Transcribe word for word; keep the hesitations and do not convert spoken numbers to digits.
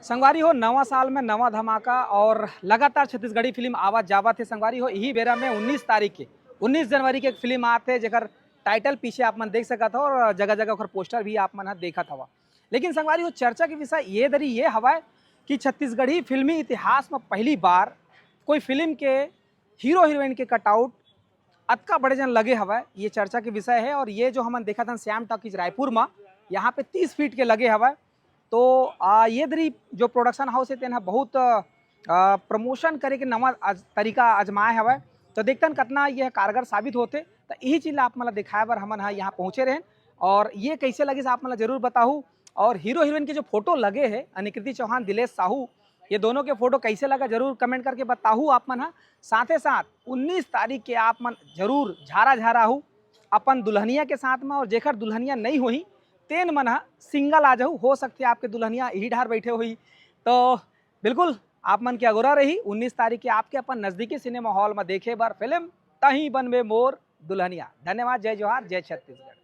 संगवारी हो, नवा साल में नवा धमाका और लगातार छत्तीसगढ़ी फिल्म आवत जावत हे। संगवारी हो, यही बेरा में उन्नीस तारीख के, उन्नीस जनवरी के एक फिल्म आत हे, जेकर टाइटल पीछे आप मन देख सकत हो और जगह जगह ओकर पोस्टर भी आप मन ह देखत हवा। लेकिन संगवारी हो, चर्चा के विषय ये दरी ये हवय कि छत्तीसगढ़ी फिल्मी इतिहास में पहली बार कोई फिल्म के हीरो हीरोइन के कटआउट अतका बड़े जन लगे हवय, ये चर्चा के विषय है। और ये जो हमन देखत हन श्याम टॉकीज रायपुर में, यहाँ पे तीस फीट के लगे हवय। तो आ, ये दरी जो प्रोडक्शन हाउस है, तेन ह बहुत आ, प्रमोशन करे के नवा अज, तरीका आजमाए हवय। तो देखतन कतना यह कारगर साबित होथे। तो यही चीज ला आप मन ला दिखाए बर हमन ह यहाँ पहुँचे रहेन। और ये कैसे लगिस, आप मन ला जरूर बताहू। और हीरो हीरोइन के जो फोटो लगे है, अनिकृति चौहान, दिलेश साहू, ये दोनों के फोटो कैसे लगा, जरूर कमेंट करके बताहू आप मन ह। साथे साथ उन्नीस तारीख के आप मन जरूर झारा झारा हू अपन दुल्हनिया के साथ में, और जेकर दुल्हनिया नहीं होही, तेन मन ह सिंगल आ जाहू। हो सकथे आपके दुल्हनिया यही ढार बैठे होही। तो बिल्कुल आप मन के अगोरा रही उन्नीस तारीख के आपके अपन नजदीकी सिनेमा हॉल में देखे बर फिल्म तही बनबे मोर दुल्हनिया। धन्यवाद, जय जोहार, जय छत्तीसगढ़।